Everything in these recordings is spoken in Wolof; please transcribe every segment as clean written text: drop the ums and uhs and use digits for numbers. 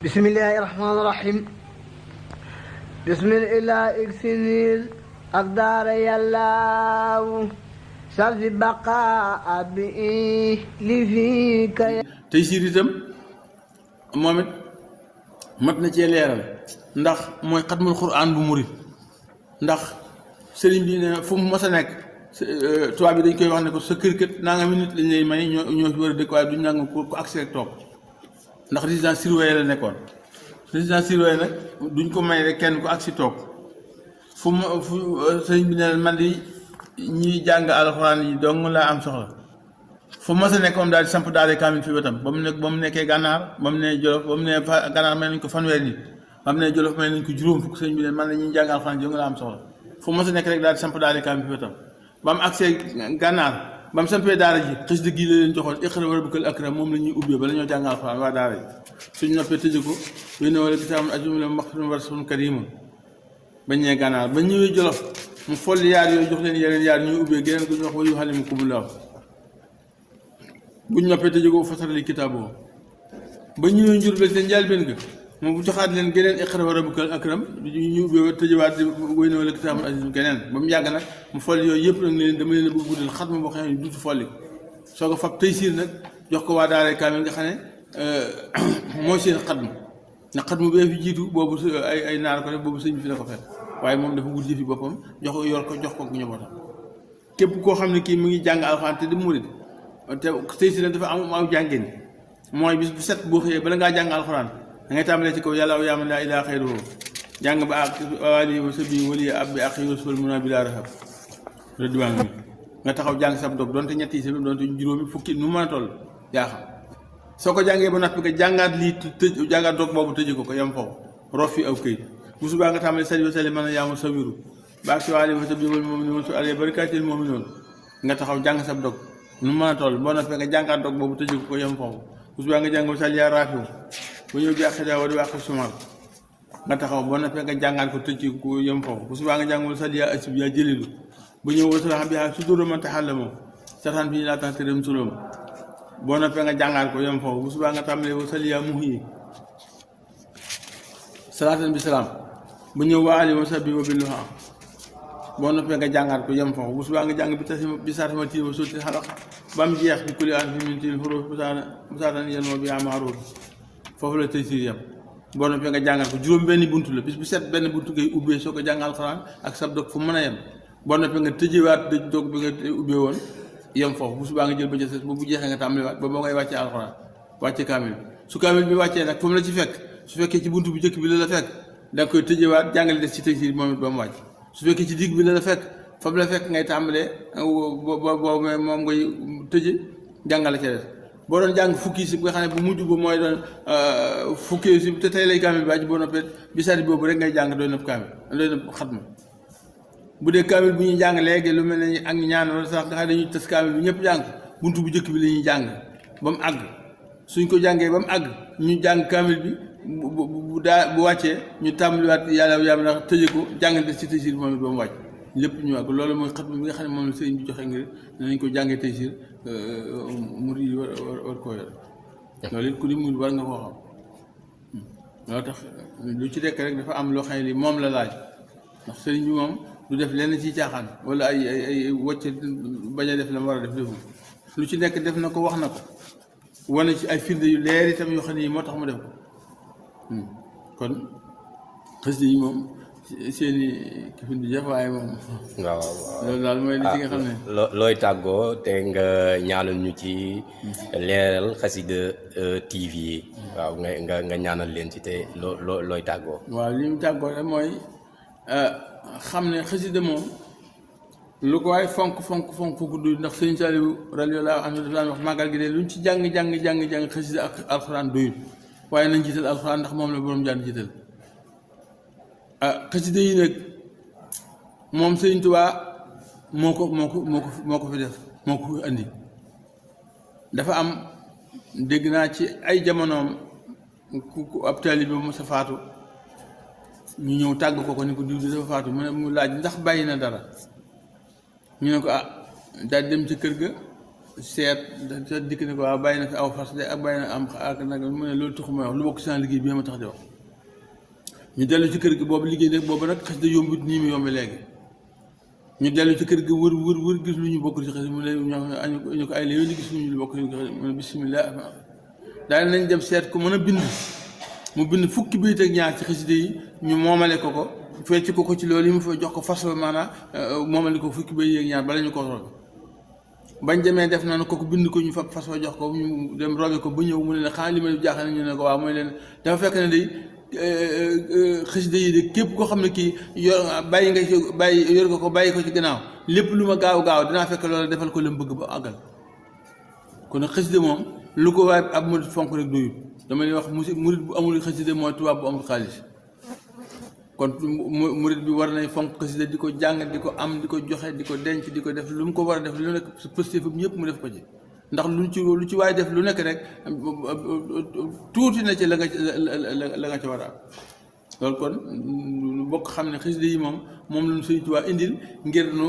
بسم الله الرحمن الرحيم بسم الله اكسنيل أقدار يلاو سرد بقاء بإيه لفيك tey siir itam moom it mat na cee leeral ndax mooy xatmul quraan bu murit ndax sëriñ bi ne fu mu mos a nekk tubaab bi dañ koy wax ne ko sa kër kët naa nga minute lañ lay may ñoo fi war a dëkk waaye duñ nanga ku accès rek toog ndax résidence surveillée la nekkoon résidence surveillée nag duñ ko may rek kenn ku accès toog fu sëriñ bi ne man di ñiy jàng alxuraan yi dong laa am soxla fu mas a nekk moom daal di samp daal di kaamil fi wetam ba mu nekkee gànnaar ba mu ne jolof ba mu ne gànnaar may nañ ko fanweeri nit ba mu ne jolof may nañ ko juróom fukk sëriñ bi ne man la ñuy jàng alxuraan dong laa am soxla fu mas a nekk rek daal di samp daal di kaamil fi wetam ba mu agsee gànnaar ba mu sampee daara ji xës dëgg yi la leen joxoon iqra wa rabbukal akram moom la ñuy ubbee ba la ñoo jàng alxuraan waa daara ji suñu noppee tëje ko yónne wala kitaabun ajmala maxtuum wa rasulun kariimun bañ ñee gànnaar ba ñëwee jolof mu folli yaar yooyu jox leen yeneen yaar ñuy ubbee geneen ko ñu wax wa yuallimukumullah buñ noppee tëje ko fasarali kitaab boobu ba ñëwee Njurbel seen njëlbéen ga moom bu joxaat leen geneen iqra wa rabbukal akram ñu ubbee ba tëjewaat wéy na wala kitaabun aziz geneen ba mu yàgg nag mu folli yooyu yëpp nag leen dama leen a bëgg guddal xatma boo xam ne duutu folli ko soo ko fab tey siir nag jox ko waa daara kaamil nga xam ne mooy seen xatma ndax xatma bee fi jiitu boobu ay naar ko def boobu sëñ bi fi la ko fekk waaye moom dafa wut fi boppam jox ko njabootam képp koo xam ne kii mu ngi jàng alxuraan te di murid te tey siir nag dafa am aw jàngeen mooy bis bu set boo xëyee bala ngaa jàng alxuraan da ngay tàmbalee ci kaw yàlla aw yaama laa ilaaha xayruhu jàng ba ak waali wa sabi wali ab bi ak rasul muna bi laa rahab rëddiwaan mi nga taxaw jàng sab dog donte ñetti yi sami donte juróomi fukki nu mën a toll yaa xam soo ko jàngee ba noppi nga jàngaat lii tëj jàngaat dog boobu tëj ko yem foofu rof fi aw këyit bu subaa nga tàmbalee sali wa sali mën a yaamu sawiru ba ak si waali wa sabi wal moom ni ma su alee barikaatil moom noonu nga taxaw jàng sab dog nu mën a toll boo noppee nga jàngaat dog boobu tëj ko yem foofu bu subaa nga jàng ba sali yaa raafiw bu ñëw bi ak xidaa wa di wax sumar nga taxaw boo noppee nga jàngaat ko tëj ko yem foofu bu subaa nga jàng ba sali yaa asib yaa jëlilu bu ñëw wasalaam bi su dóora man taxalla moom sataan bi ñu laa tax tërëm suloom boo noppee nga jàngaat ko yem foofu bu subaa nga tàmbalee wa sali yaa muhyi salaatan bi salaam bu ñëw waa ali wa sabbi wa billuha boo noppee nga jàngaat ko yem foofu bu subaa nga jàng bi saatama tii wa sotti xalaq ba mu jeex bi kulli an fi min til xuruuf bu saatan yen moo bi amaaruuf foofu la tey siir yem boo noppee nga jàngaat ko juróom benn buntu la bis bu set benn buntu ngay ubbee soo ko jàngal alxuraan ak sab dog fu mën a yem boo noppee nga tëjewaat dëj dog bi nga ubbee woon yem foofu bu subaa nga jël ba ca ses bu jeexee nga tàmbaliwaat ba boo ngay wàccee alxuraan wàcce kaamil bi su kaamil bi wàccee nag fu mu la ci fekk su fekkee ci buntu bu njëkk bi la fekk da nga koy tëjewaat jàngale des ci tey siir moom it ba mu wàcc su fekkee ci digg bi la fekk fa mu la fekk ngay tàmbalee boobu moom ngay tëje jàngale ca des boo doon jàng fukki si nga xam ne bu mujj ba mooy doon fukki si te tey lay kaamil bi wàcc boo noppee bisaari boobu rek ngay jàng doy na kaamil doy na xatma bu dee kaamil bu ñuy jàng léegi lu mel ne ak ñaan wala sax nga xam ne dañuy tas kaamil bi ñëpp jàng buntu bu njëkk bi la ñuy jàng ba mu àgg suñ ko jàngee ba mu àgg ñu jàng kaamil bi bu wàccee ñu tàmbaliwaat yàlla ndax tëje ko jàng des ci taysiir moom it ba mu wàcc lépp ñu wàgg loolu mooy xatma bi nga xam ne moom la sëriñ bi joxe ngir danañ ko jàngee taysiir murid yi war koo yor loolu it ku di murid war nga koo xam loolu tax lu ci nekk rek dafa am loo xam ne li moom la laaj ndax sëriñ bi moom du def lenn ci caaxaan wala ay wacc bañ a def la mu war a def defu lu ci nekk def na ko wax na ko wane ci ay firnde yu leer itam yoo xam ne yi moo tax mu def ko kon xasida yi moom seeni kifin di jëf waaye moom waaw loolu daal mooy li ci nga xam ne looy tàggoo te nga ñaanal ñu ci leeral xasida TV yi waaw nga ñaanal leen ci te looy tàggoo waaw li mu tàggoo rek mooy xam ne xasida moom lu ko waaye fonk du ndax sëñ Saliou radiyallaahu anhu dafa daan wax màggal gi de luñ ci jàng xasida ak alxuraan doyul waaye nañ jiital alxuraan ndax moom la borom jaan jiital xasida yi nag moom sëñ Tuubaa moo ko fi def moo ko fi andi dafa am dégg naa ci ay jamonoom ku ab taalibe bi mu sa faatu ñu ñëw tàgg ko ni ko diw di dafa faatu mu laaj ndax bàyyi na dara ñu ne ko daal dem ci kër ga seet sa dikk ne ko waaw bàyyi na fi aw fas de ak bàyyi na am ak nag mu ne loolu taxu may wax lu bokk si sama liggéey bi ma tax di wax ñu dellu ci kër gi boobu liggéey nag boobu nag xasida yombut nii mu yombi léegi ñu dellu ci kër gi wër gis lu ñu bokk ci xasida mu ne ñu ko ay léegi li gis lu ñu bokk ci xasida mu ne bismillah daal nañ dem seet ko mën a bind mu bind fukki bayit ak ñaar ci xasida yi ñu moomale ko fecc ko ci loolu yi mu fa jox ko fas maanaam moomale ko fukki bayit ak ñaar bala ñu ko robe bañ demee def noonu kooku bind ko ñu fab fas wa jox ko ñu dem robe ko ba ñëw mu ne leen xanaa li ma jaaxal na ñu ne ko waaw mooy leen dafa fekk ne day xasida yi de képp koo xam ne kii yor nga ko bàyyi ko ci gannaaw lépp lu ma gaaw dinaa fekk loolu defal ko lam bëgg ba àggal kon nag xasida moom lu ko waaye ab murit fonk rek doyul dama lay wax murit bu amul xasida mooy tubaab bu amul xaalis kon murit bi war nañ fonk xasida di ko jàng di ko am di ko joxe di ko denc di ko def lu mu ko war a def lu nekk su positif am ñëpp mu def ko ci ndax lu ci waaye def lu nekk rek tuuti na ci la nga ca war a am loolu kon lu bokk xam ne xasida yi moom lañu Sëriñ Tuubaa indil ngir nu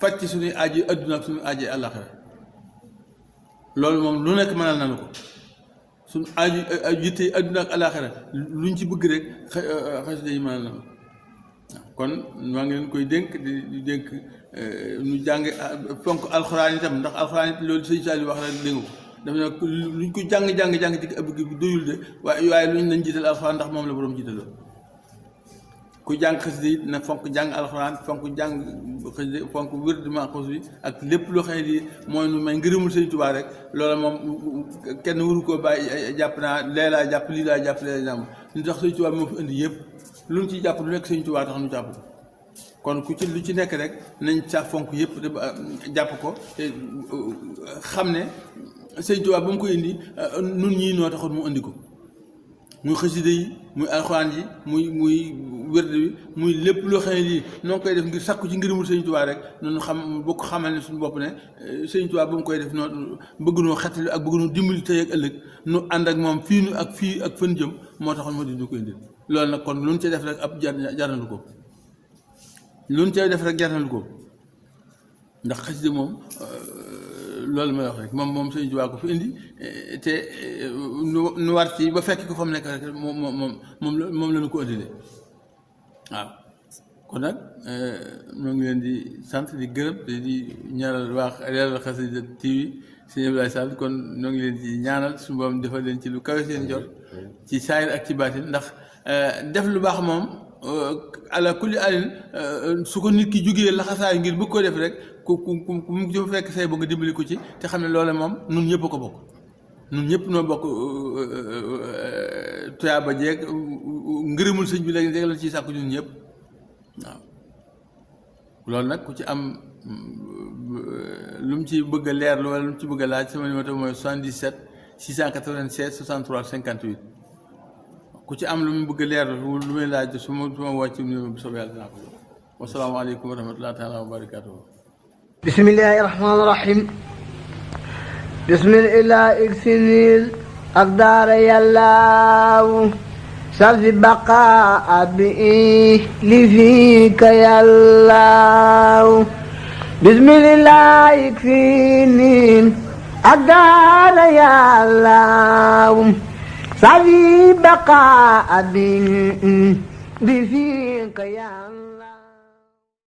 fàcc suñuy aaji adduna ak suñuy aaji àllaaxira loolu moom lu nekk mënal nañu ko suñu aaji yitte adduna ak àllaaxira luñ ci bëgg rek xasida yi mënal nañu kon maa ngi leen koy dénk di dénk nu jàng fonk alxuraan itam ndax alxuraan it loolu sëñ Saliou wax rek dégg ko dafa ne luñ ko jàng ci ëpp bi doyul de waaye luñ lañ jiital alxuraan ndax moom la borom jiitaloo ku jàng xasida it na fonk jàng alxuraan fonk jàng xasida fonk wér di maaxuus bi ak lépp loo xam ne di mooy nu may ngërëmul sëñ Tuubaa rek loola moom kenn waru koo bàyyi jàpp naa lee laa jàpp lii laa jàpp lee laa jàpp li tax sëñ Tuubaa bi moo fi indi yëpp lu ñu ciy jàpp lu nekk sëñ Tuubaa tax nu jàpp ko kon ku ci lu ci nekk rek nañ sa fonk yëpp de jàpp ko te xam ne sëñ Tuubaa ba mu ko indi nun ñii noo taxoon mu indi ko muy xasida yi muy alxuraan yi muy wérd bi muy lépp loo xam ne lii noo koy def ngir sàkku ci ngërëmul sëñ Tuubaa rek noonu xam bokk xamal ne suñu bopp ne sëñ Tuubaa ba mu koy def noonu bëgg noo xettali ak bëgg noo dimbali tey ak ëllëg nu ànd ak moom fii ak fan jëm moo taxoon moo di ñu ko indi loolu nag kon lu ñu ci def rek ab jarnalu ko lu ñu ci def rek jarnalu ko ndax xasida moom loolu may wax rek moom sëñ Tuubaa ko fi indi te nu war ci ba fekk ko fa mu nekk rek moom la ñu ko indilee waaw kon nag ñoo ngi leen di sant di gërëm te di ñaanal waa Leeral Xasida TV sëñ Abdoulaye Sall kon ñoo ngi leen di ñaanal suñu borom defal leen ci lu kawe seen jot ci saayir ak ci baatin ndax def lu baax moom ala kulli alin su ko nit ki jógee laxasaayu ngir bëgg ko def rek ku mu ci fekk say bëgg dimbali ko ci te xam ne loole moom nun ñëpp ko bokk nun ñëpp noo bokk tuyaaba jeeg ngërëmul sëñ bi léegi dégg la ciy sàkku ñun ñëpp waaw loolu nag ku ci am lu mu ci bëgg a leerlu wala lu mu ci bëgg a laaj sama numéro mooy 77 696 63 58 ku ci am lu mu bëgg a leerlu lu may laaj su ma woo ci numéro bi soobee yàlla dinaa ko jox wasalaamaaleykum wa rahmatullahi taala wa barakatuhu bismillahi rahmaani rahim bismillah iksinil ak daara yàllaaw salfi baqa abi li fika yàllaaw bismillah iksinil ak daara yàllaaw salfi baqa abi li fika yàllaaw